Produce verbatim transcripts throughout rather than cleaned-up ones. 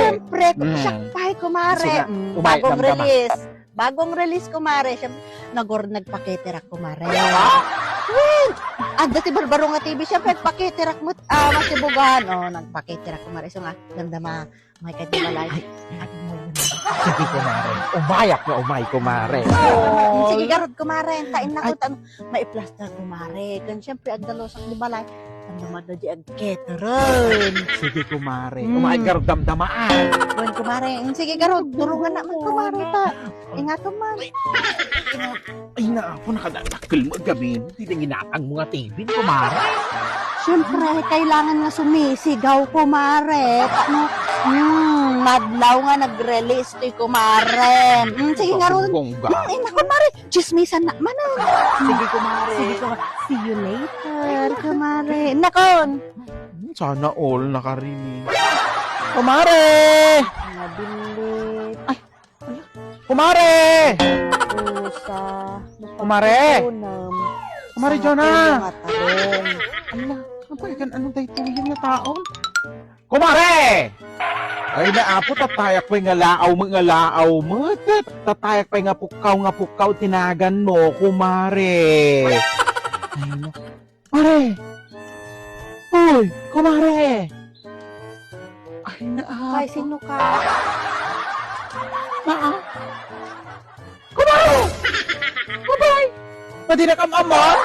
Siyempre, mm, siak pay, kumare. Isu nga, mm, umay, bagong damdama. Release. Bagong release, kumare. Siyempre, nagor-, nagpaketerak, kumare. Ha? Wait! Adda ti barbaro nga T V, siyempre, nagpaketerak met, ah, masibugan. Oh, nagpaketerak, kumare. So nga, damdama, may kadi balay. Ay. Sige, kumare. Umayak nga umay, kumare. Oh. Sige, garud, kumare. Tain na ko, ay, tan-, maiplaster, kumare. Kan siyempre, agdalusak di balay. Damdama da di agketeren. Sige, kumare. Mm. Umay, garud, damdamaan. Wen, kumare. Mm, sige, garud. Turungan na man, kumare, ta. Ingatom man. Ay, ay, na ako, nakadadakkel mo gamin. Di na ginatang mo nga T V, kumare. Siyempre, kailangan nga sumisigaw, kumare. Ano? Hmm, madlaw nga nag-release ti kumare. Hmm, sige nga ron. Bongga. Hmm, eh, naku, kumare. Chismisan na man, ah. Sige, kumare. Sige, kumare. See you later, kumare. Nakon. Sana all nakarelate. Kumare! Mga billit. Ay! Kumare! Pusa. Kumare! Mapagkukunem. Kumare Sana Jonah! Tulong at tarong. Ala, ano ba yan? Ano daytoy nga tao? Kumare! Ay, naapo, tatayak pay nga laaw met, nga laaw met. Tatayak pay nga pukkaw, nga pukkaw, tinagan mo, kumare. Ay, na-, Mare! Uy, kumare! Ay, naapo. Ay, sino ka? Naa? Kumare! Babay! Pwede na kam amon?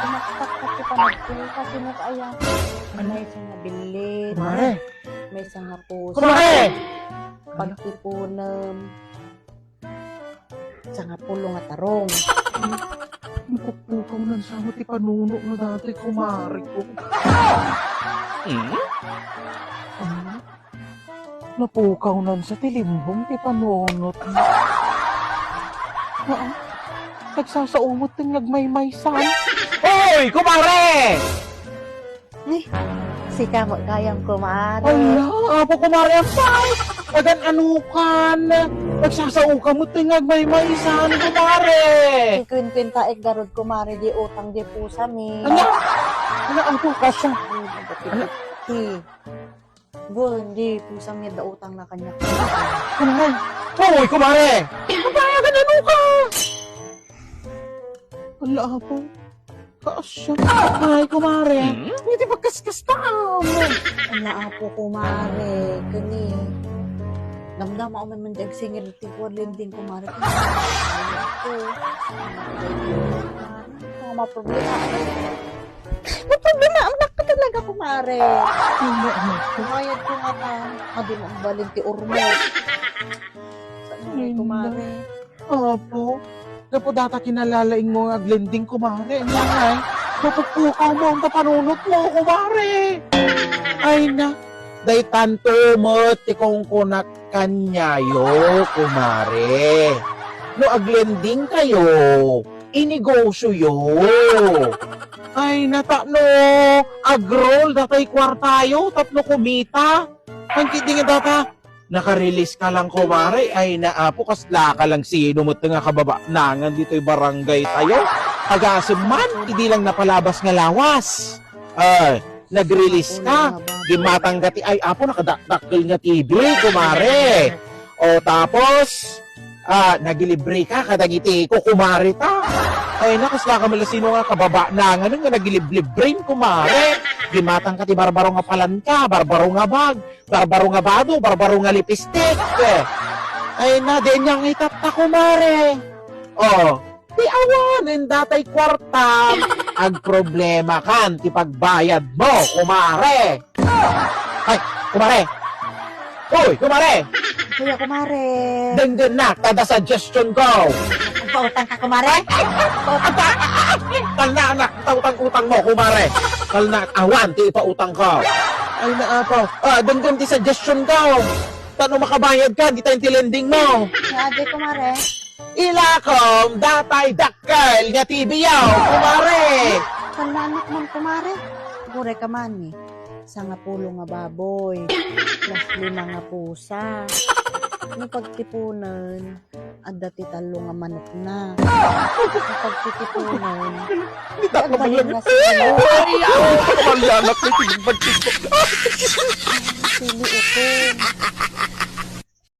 Kumaktak ka sa panagpil ka, sino ka aya? Ano? May isang nabilin. Kumare! May isang napuso. Kumare! Pagtipunem. Sangapulo nga tarong. Napupukaw nan sa ti panunot na dati, kumare ko. Hmm? Ano? Napukaw nan sa ti limbong ti panunot na. Aa, nagsasaumot ti ngagmaymaysan. Oy, kumare! Ay, sika met gayam, kumare. Ala, apo, kumare, apay! Agan-ano kan? Nagsasao ka met ti ngagmaymaysan, kumare! Ikuenkuentaek garud, kumare, di utang di pusami. Ala! Ala, apo, kasya. Ay, nagati-, ala. Ti. Gun, di pusami da utang na kanya. Kumare! Hoy, kumare! Apay, agan-ano ka? Ala, apo. Kaasya. Ay, kumare. Hmm? Iti pagkaskastaan. Ala, apo, kumare. Kani, damdama ko man di agsingir ti kuwan lending, kumare. Mga problema. May problema, anak ka talaga, kumare. Ano, ano? Kumayad ko nga ta. Adi mo ang balin ti urmo. Saan mo, kumare? Apo, gapu data kinalalaing mo nga aglending, kumare. Ania ngay? Mapukpukaw mo ang panunot mo, kumare. Ay na, daytanto met ti kungkunak kaniayo, kumare. No aglending kayo, inegosyoyo. Ay na, ta no agrol datay kuartayo tapno kumita. Ang kiding data, Naka-release ka lang, kumare. Ay, naapo, kasla ka lang sino met nga kababanangan ditoy barangay tayo. Agasem man, idi lang napalabas nga lawas. Ay, nag-release ka. Gimatang ka ti, ay, apo, nakadakdakkel nga T V, kumare. O, tapos, ah, nagilibre ka kadagiti kukumare ta. Ay, na, kasla ka man la sino nga kababanangan nga nagiliblibre, kumare. Gimatang ka ti barbaro nga palanka, barbaro nga bag. Barbaro nga bado, barbaro nga lipistik. Ay na, diay ania nga itatta, kumare. O, ti awanen datay kuartam, agproblema kan ti pagbayad mo, kumare. Ay, kumare. Hoy, kumare. Kuya, kumare. Denggennak, kada suggestion ko. Pautang ka, kumare? Ata! Kalna, anak, ita utang-utang mo, kumare. Kalna, awan ti ipautang ko. Ay, naapo. Ah, denggen ti suggestion ko. Ta no makabayad ka, dita ti lending mo. Nga adi, kumare? Ilakom, datay dakkel nga T V yaw, kumare. Kalna, anak man, kumare. Gure ka man, eh. Sangapulo nga baboy, plus lima nga pusa. No pagtipunen, adda ti tallo nga manokna. No pagtitipunen, di agbalin nga sili. Ay, ah! Kamalianak ni Tigpagtigpag. Sili utom.